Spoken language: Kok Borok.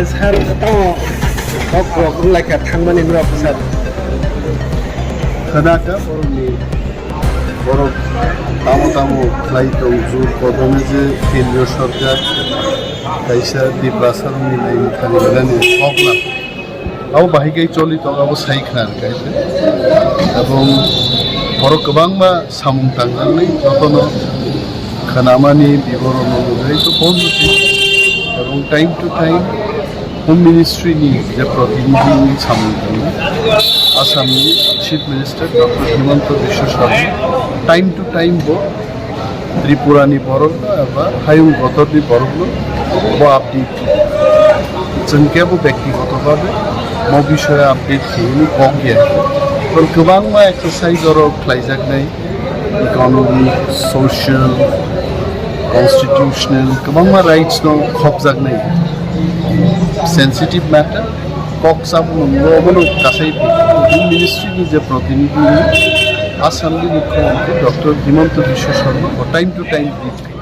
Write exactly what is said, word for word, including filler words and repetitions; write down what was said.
Sir, tamo kok rok wnglaikha thangmani norok sir. Khwnakha borokni, borok tamo tamo khlai tong, jur kodome je kendriyo sorkar kaisa Tiprasarokni naimani thani belani koklam. Abo bahai khe choli tong, abo sai khna rwkha. Ebong borok kwbangma samung tangjaknai, jotono khwnamani biboronno nugwi to positive. Ebong time to time Home Ministry ni je protinidhi ni samung tangwi Assam ni Chief Minister Doctor Himanta Biswa Sarma time to time bo Tripura ni borok no eba hayung gotor ni borok no bo update. Chwng kebo byaktigoto bhabe mo bishoyo update kheywi kok ya. Tei kwbangma exercise oro khlaijaknai, economic, social, constitutional, kwbangma rights no khopjaknai. Sensitive matter, kok samung no, obono kasai Ministry ni je protinidhi, Assam ni Mukhyamantri Doctor Himanta Biswa Sarma, time to time brief.